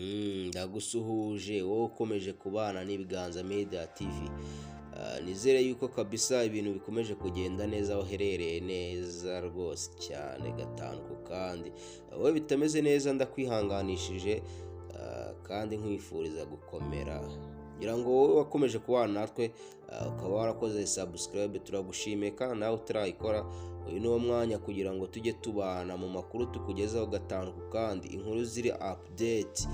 Ndagusuhuje wowe ukomeje kubana n'Ibiganza Media TV. Nizere yuko kabisa ibintu bikomeje kugenda neza aho uherereye neza rwose cyane, gatanu ku kandi. Wowe bitameze neza ndakwihanganishije, kandi nkwifuriza gukomera. Ngira ngo wowe wakomeje kubana natwe, ukaba warakoze subscribe, turagushimiye, kandi nawe utarayikora uyu ni wo mwanya kugira ngo tujye tubana mu makuru tukugezaho gatanu ku kandi, inkuru ziri update,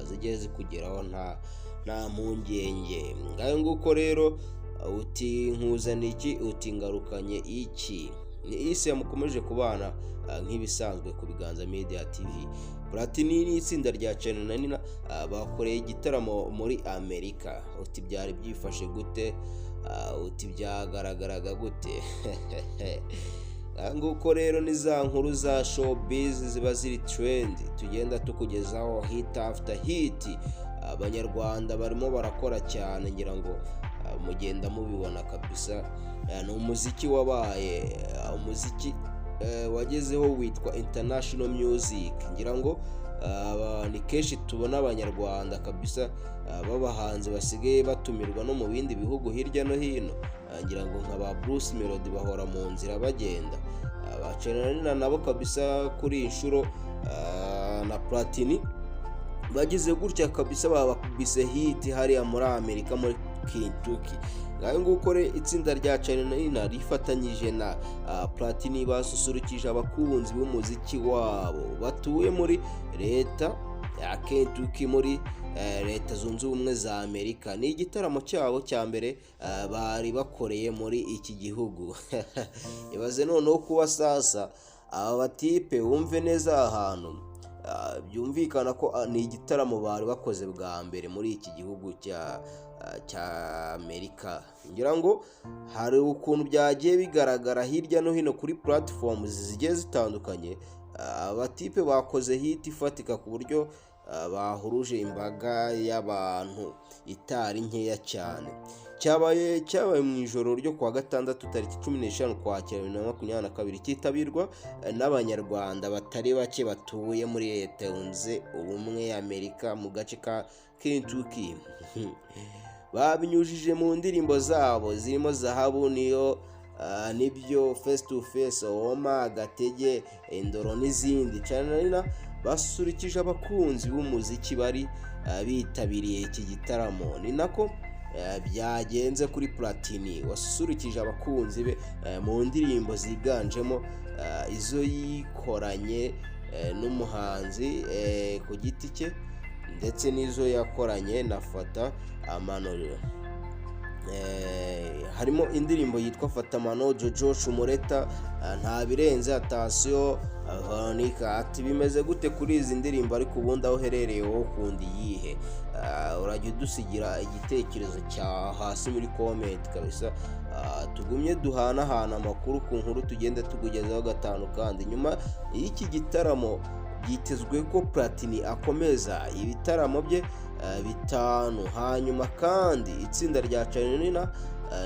zijye zikugeraho nta mpungenge. Ngayo nguko rero, uti nkuzana iki, uti ngarukanye iki? Ni isi mukomeje kubana, nk'ibisanzwe ku Biganza Media TV. Platini n'itsinda rya Charly na Nina bakoreye igitaramo muri Amerika. Uti byari byifashe gute? Uti byagaragaraga gute? Nguko rero ni za nkuru za showbiz ziba ziri trend, tugenda tukugezaho hit after hit. Abanyarwanda barimo barakora cyane, ngira ngo mugenda mubibona kabisa. Ni umuziki wabaye umuziki wagezeho witwa international music. Ngira ngo ni kenshi tubona Abanyarwanda kabisa b'abahanzi basigaye batumirwa no mu bindi bihugu hirya no hino. Ngira ngo nka ba Bruce Melody bahora mu nzira bagenda, ba Charly nabo kabisa kuri iyi nshuro, na Platini bagize gutya kabisa babakubise hit hariya muri Amerika, muri Kentucky. Ngayo nguko rero, itsinda rya Charly na Nina rifatanyije na Platini basusurukije abakunzi b'umuziki wabo batuye muri leta ya Kentucky, muri Leta Zunze Ubumwe za Amerika. Ni igitaramo cyabo cya mbere bari bakoreye muri iki gihugu. Ibaze noneho kuba sasa aba batipe, wumve neza ahantu byumvikana ko ni igitaramo bari bakoze bwa mbere muri iki gihugu cya Amerika. Ngira ngo hari ukuntu byagiye bigaragara hirya no hino kuri platform zigiye zitandukanye. Abatipe bakoze hit ifatika ku buryo bahuruje imbaga y'abantu itari nkeya cyane. Cyabaye mu ijoro ryo kuwa gatandatu tariki 15 Ukwakira 2022, cyitabirwa n'Abanyarwanda batari bake batuye muri Leta Yunze Ubumwe ya Amerika mu gace ka Kentucky. Babinyujije mu ndirimbo zabo zirimo Zahabu, niyo nibyo, Face to Face, Oma, Agatege, Indoro n'izindi. Charly na basurikije abakunzi b'umuziki bari bitabiriye iki gitaramo. Ni nako byagenze kuri Platini wasusurukije abakunzi be mu ndirimbo ziganjemo izo yikoranye n'umuhanzi ku giti cye ndetse n'izo yakoranye na Fata Amano. Harimo indirimbo yitwa Fatamano, Jojo, Shumureta, Nta Birenze, Atasiyo, Veronica. Ati bimeze gute kuri izi ndirimbo? Ariko ubundi aho uherereye wowe ukunda iyihe? Urajya udusigira igitekerezo cya hasi muri comment kabisa. Tugumye duhanahana amakuru ku nkuru tugenda tukugezaho gatanu. Kandi nyuma y'iki gitaramo byitezwe ko Platini akomeza ibitaramo bye bitanu. Hanyuma kandi itsinda rya Charly Nina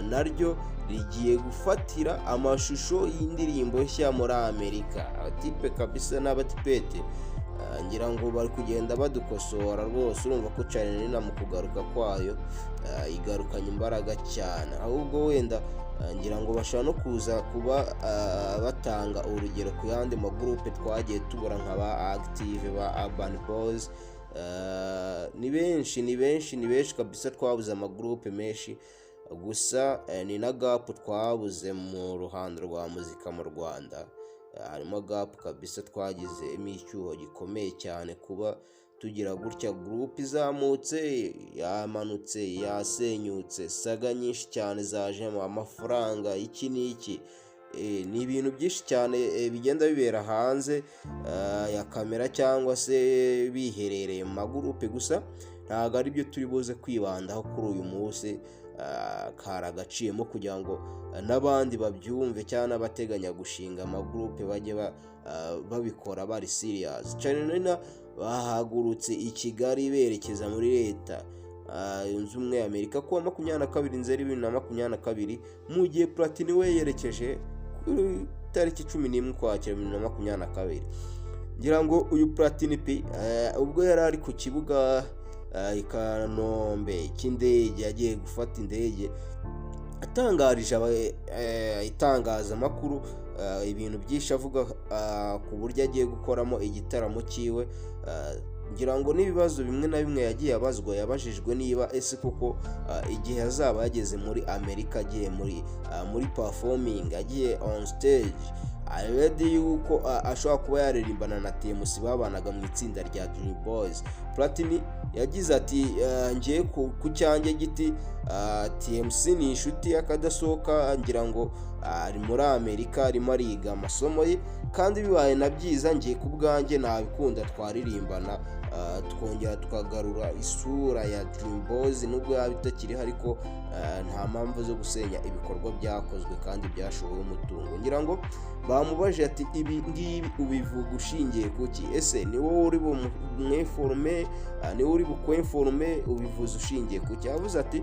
naryo rigiye gufatira amashusho y'indirimbo nshya muri Amerika. Abatipe kabisa n'abatipete, ngira ngo bari kugenda badukosora rwose. Urumva ko Charly Nina mu kugaruka kwayo igarukanye imbaraga cyane. Ahubwo wenda ngira ngo bashobora no kuza kuba batanga urugero ku yandi magurupe twagiye tubura nka ba Active, ba Urban Boys. Ni benshi, ni benshi, ni benshi kabisa, twabuze amagurupe menshi. Gusa ni na gap twabuze mu ruhando rwa muzika mu Rwanda. Harimo gap kabisa, twagizemo icyuho gikomeye cyane kuba tugira gutya gurupe izamutse yamanutse, yasenyutse, saga nyinshi cyane zajemo amafaranga, iki n'iki. Ni ibintu byinshi cyane bigenda bibera hanze ya kamera cyangwa se biherereye mu magurupe. Gusa ntabwo ari byo turi buze kwibandaho kuri uyu munsi. Kari agaciyemo kugira ngo n'abandi babyumve cyangwa n'abateganya gushinga amagurupe bajye babikora bari serious. Charly Nina bahagurutse i Kigali berekeza muri Leta Yunze Ubumwe ya Amerika kuwa 22 Nzeri 2022, mu gihe Platini we yerekeje kuri tariki 11 Ukwakira 2022. Ngira ngo uyu Platini P, ubwo yari ari ku kibuga i Kanombe cy'indege, yagiye gufata indege, atangarije itangazamakuru ibintu byinshi, avuga ku buryo agiye gukoramo igitaramo cyiwe. Ngira ngo n'ibibazo bimwe na bimwe yagiye abazwa, yabajijwe niba ese koko igihe azaba yageze muri Amerika, agiye muri performing, agiye on stage, ready yuko ashobora kuba yaririmbana na TMC babanaga mu itsinda rya Dream Boys. Platini yagize ati: "Ngiye ku cyanjye giti, TMC ni inshuti y'akadasohoka. Ngira ngo ari muri Amerika, arimo ariga amasomo ye, kandi bibaye na byiza ngiye ku bwanjye nabikunda, twaririmbana, twongera tukagarura isura ya Dream Boys nubwo yaba itakiriho, ariko nta mpamvu zo gusenya ibikorwa byakozwe kandi byashoweho umutungo." Ngira ngo bamubaje ati: "Ibi ngibi ubivuga ushingiye kuki? Ese ni wowe uri bumweforume, ni wowe uri bukweforume, ubivuze ushingiye kuki?" Yavuze ati: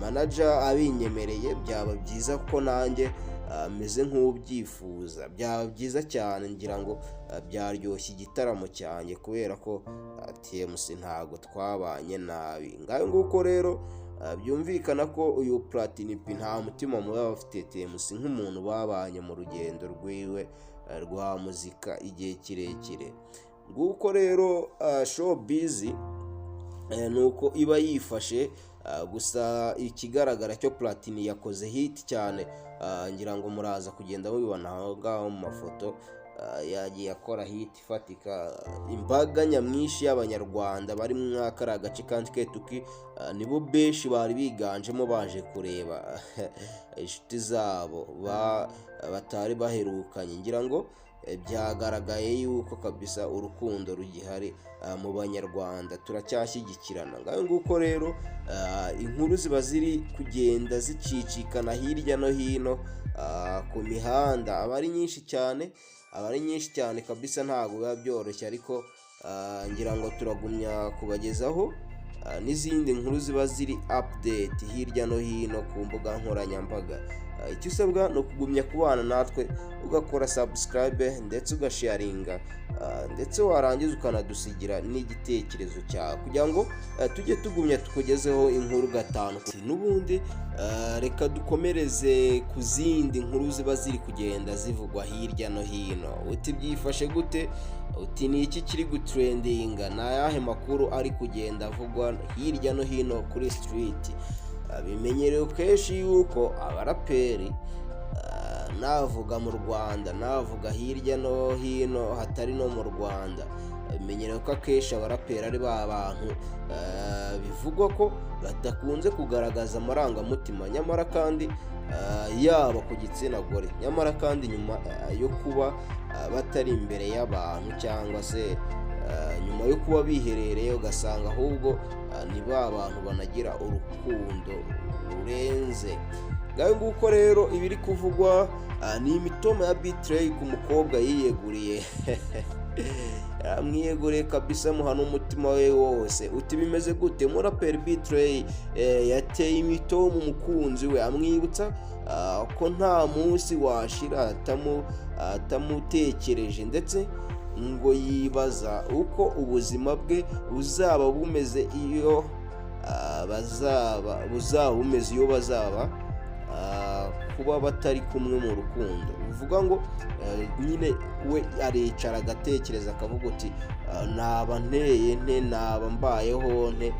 Manager abinyemereye byaba byiza, kuko nanjye meze nk'ubyifuza, byaba byiza cyane. Ngira ngo byaryoshya igitaramo cyanjye, kubera ko TMC ntabwo twabanye nabi." Ngayo nguko rero, byumvikana ko uyu Platini P nta mutima mubi aba afite TMC nk'umuntu babanye mu rugendo rwiwe rwa muzika igihe kirekire. Nguko rero showbiz ni uko iba yifashe. Gusa ikigaragara cyo Platini yakoze hit cyane. Ngira ngo muraza kugenda mubibona aho ngaho mu mafoto, yagiye akora hit ifatika. Imbaga nyamwinshi y'Abanyarwanda bari muri kariya gace kandi Ketuki nibo benshi bari biganjemo, baje kureba inshuti zabo batari baherukanye. Ngira ngo byagaragaye yuko kabisa urukundo rugihari mu Banyarwanda, turacyashyigikirana. Ngaho nguko rero, inkuru ziba ziri kugenda zicicikana hirya no hino ku mihanda, aba ari nyinshi cyane, aba ari nyinshi cyane kabisa. Ntabwo biba byoroshye, ariko ngira ngo turagumya kubagezaho n'izindi nkuru ziba ziri update hirya no hino ku mbuga nkoranyambaga. Icyo usabwa ni ukugumya kubana natwe, ugakora subscribe ndetse ugasharinga, ndetse warangiza ukanadusigira n'igitekerezo cyawe, kugira ngo tujye tugumya tukugezeho inkuru gatanu. N'ubundi reka dukomereze ku zindi nkuru ziba ziri kugenda zivugwa hirya no hino. Uti byifashe gute? Uti ni iki kiri gutrendinga? Ni ayahe makuru ari kugenda avugwa hirya no hino kuri street? Bimenyerewe kenshi yuko abaraperi, navuga mu Rwanda, navuga hirya no hino hatari no mu Rwanda, bimenyerewe ko akenshi abaraperi ari ba bantu bivugwa ko badakunze kugaragaza amarangamutima, nyamara kandi yaba ku gitsina gore, nyamara kandi nyuma yo kuba batari imbere y'abantu, cyangwa se nyuma yo kuba biherereye, ugasanga ahubwo ni ba bantu banagira urukundo rurenze. Ngaho nguko rero, ibiri kuvugwa ni imitoma ya B-Threy ku mukobwa yiyeguriye, yamwiyeguriye kabisa, muha n'umutima we wose. Uti bimeze gute? Umuraperi B-Threy yateye imitoma umukunzi we, amwibutsa ko nta munsi washira atamutekereje, ndetse ngo yibaza uko ubuzima bwe buzaba bumeze iyo bazaba buzaba bumeze iyo bazaba kuba batari kumwe mu rukundo. Bivuga ngo nyine we aricara agatekereza, akavuga uti: "Naba nteye nte? Naba mbayeho nte?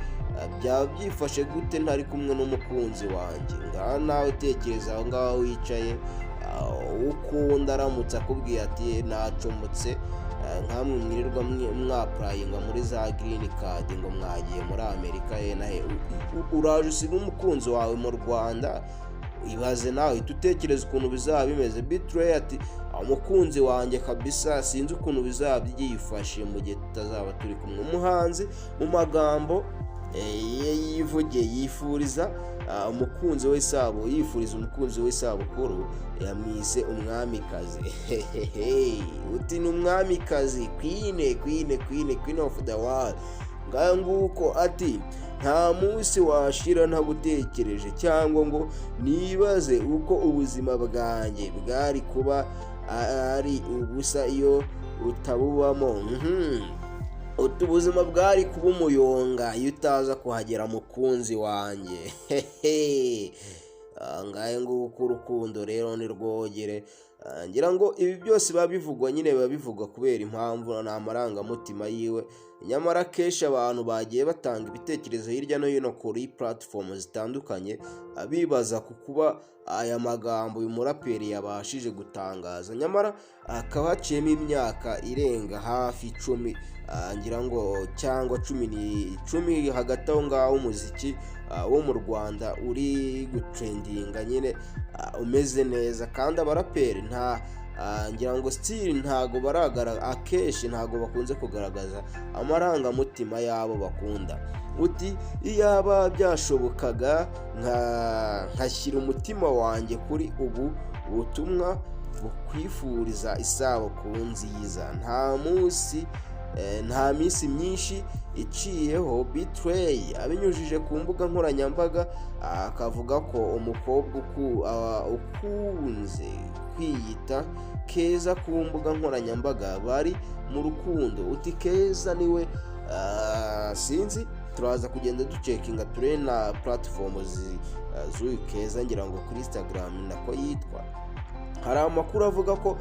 Byaba byifashe gute ntari kumwe n'umukunzi wanjye?" Ngaha nawe tekereza aho ngaho wicaye, ukunda aramutse akubwiye ati nacomotse, nkamwe mwirirwa mwapurayinga muri za green card ngo mwagiye muri Amerika he na he, uraje usiga umukunzi wawe mu Rwanda. Ibaze nawe, uhita utekereza ukuntu bizaba bimeze. B-Threy ati: "Umukunzi wanjye kabisa sinzi ukuntu bizaba byifashe mu gihe tutazaba turi kumwe." Umuhanzi mu magambo ye yivugiye yifuriza umukunzi we sabo, yifuriza umukunzi we isabukuru, yamwise umwamikazi. Uti ni umwamikazi, queen, queen, queen, queen of the world. Ngaho nguko, ati: "Nta munsi washira ntagutekereje, cyangwa ngo nibaze uko ubuzima bwanjye bwari kuba." ari ubusa iyo utabubamo. Utu ubuzima bwari kuba umuyonga iyo utaza kuhagera, mukunzi wanjye. Hehe, ngahe nguko, urukundo rero ni rwogere. Ngira ngo ibi byose biba bivugwa nyine, biba bivugwa kubera impamvu, ni amarangamutima yiwe. Nyamara akenshi abantu bagiye batanga ibitekerezo hirya no hino kuri platform zitandukanye, bibaza ku kuba aya magambo uyu muraperi yabashije gutangaza, nyamara hakaba haciyemo imyaka irenga hafi 10, ngira ngo cyangwa 10 hagati aho ngaho. Umuziki wo mu Rwanda uri gutrendinga nyine, umeze neza, kandi abaraperi nta ngira ngo still ntago baragara, akenshi ntago bakunze kugaragaza amarangamutima y'abo bakunda. Uti iyaba byashobokaga nkashyira umutima wanjye kuri ubu butumwa bukwifuriza isabukuru nziza. Nta munsi, nta minsi myinshi iciyeho, B-Threy abinyujije ku mbuga nkoranyambaga akavuga ko umukobwa ukunze kwiyita Keza ku mbuga nkoranyambaga bari mu rukundo. Uti Keza niwe, sinzi, turaza kugenda ducheckinga turebe na platform z'uyu Keza. Ngira ngo kuri Instagram nako yitwa. Hari amakuru avuga ko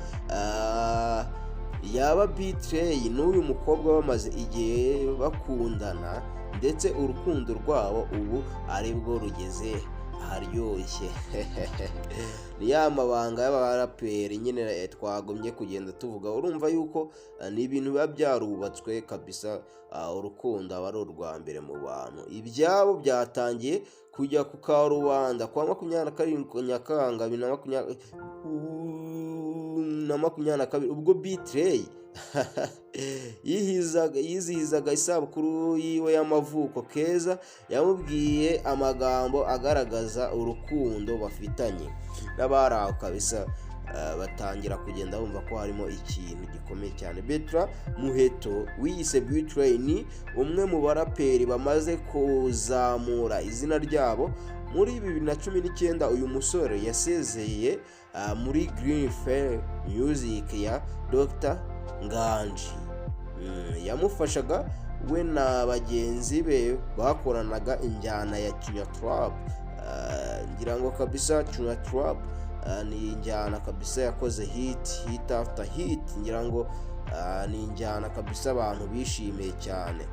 yaba B-Threy n'uyu mukobwa bamaze igihe bakundana, ndetse urukundo rwabo ubu aribwo rugeze aharyoshye. Ni ya mabanga y'abaraperi nyine twagumye kugenda tuvuga. Urumva yuko ni ibintu biba byarubatswe kabisa, urukundo aba ari urwa mbere mu bantu. Ibyabo byatangiye kujya ku karubanda kwa 27 Nyakanga 2022, ubwo B-Threy yizihizaga isabukuru yiwe y'amavuko. Keza yamubwiye amagambo agaragaza urukundo bafitanye, n'abari aho kabisa batangira kugenda bumva ko harimo ikintu gikomeye cyane. Bertrand Muheto wiyise B-Threy ni umwe mu baraperi bamaze kuzamura izina ryabo. Muri 2019 uyu musore yasezeye muri Green Ferry Music ya Dr Nganji. Yamufashaga we na bagenzi be bakoranaga injyana ya Kinya Trap. Ngira ngo kabisa Kinya Trap ni injyana kabisa yakoze hit, hit after hit. Ngira ngo ni injyana kabisa abantu bishimiye cyane.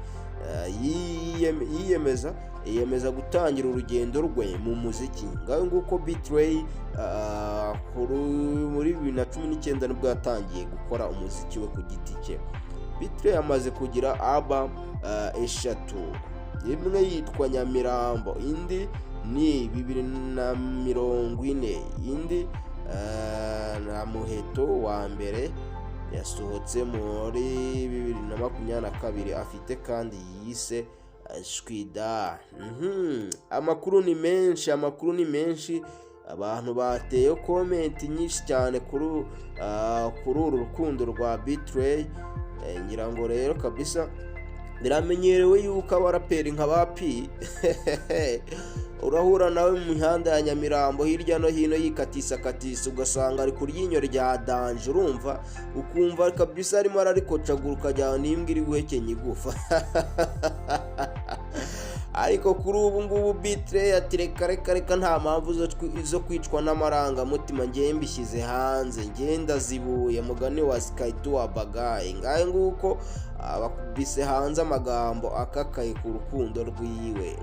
Yiyemeza gutangira urugendo rwe mu muziki. Ngaho nguko, B-Threy muri 2019 nibwo yatangiye gukora umuziki we ku giti cye. B-Threy amaze kugira album eshatu: imwe yitwa Nyamirambo, indi ni 2040, indi na Muheto wa mbere yasohotse muri 2022. Afite kandi yise Shwida. Amakuru ni menshi, amakuru ni menshi. Abantu bateye comment nyinshi cyane kuri uru rukundo rwa B-Threy. Ngira ngo rero kabisa biramenyerewe yuko abaraperi nka ba P urahura nawe mu mihanda ya Nyamirambo hirya no hino yikatisa katisa, ugasanga ari ku ryinyo rya danger. Urumva ukumva kabisa arimo ararikocagura, ukajyana n'imbwa iri guhekenya igufa. Ariko kuri ubu ngubu B-Threy ati: "Reka reka reka, nta mpamvu zo kwicwa n'amarangamutima, ngewe mbishyize hanze, ngewe ndazibuye." Mugani wa Sikayiti wa bagaye. Ngahe nguko, bakubise hanze amagambo akakaye ku rukundo rwiwe.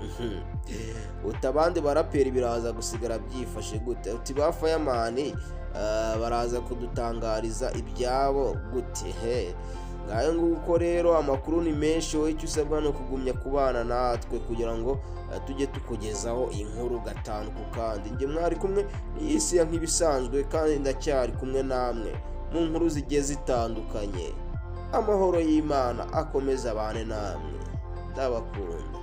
Uti abandi baraperi biraza gusigara byifashe gute? Uti ba Fireman baraza kudutangariza ibyabo gute? He, ngayo nguko rero, amakuru ni menshi. Wowe icyo usabwa ni ukugumya kubana natwe kugira ngo tujye tukugezaho inkuru gatanu ku kandi. Njye mwari kumwe n'isi ya nk'ibisanzwe, kandi ndacyari kumwe namwe mu nkuru zigiye zitandukanye. Amahoro y'Imana akomeze abane namwe, ndabakunda.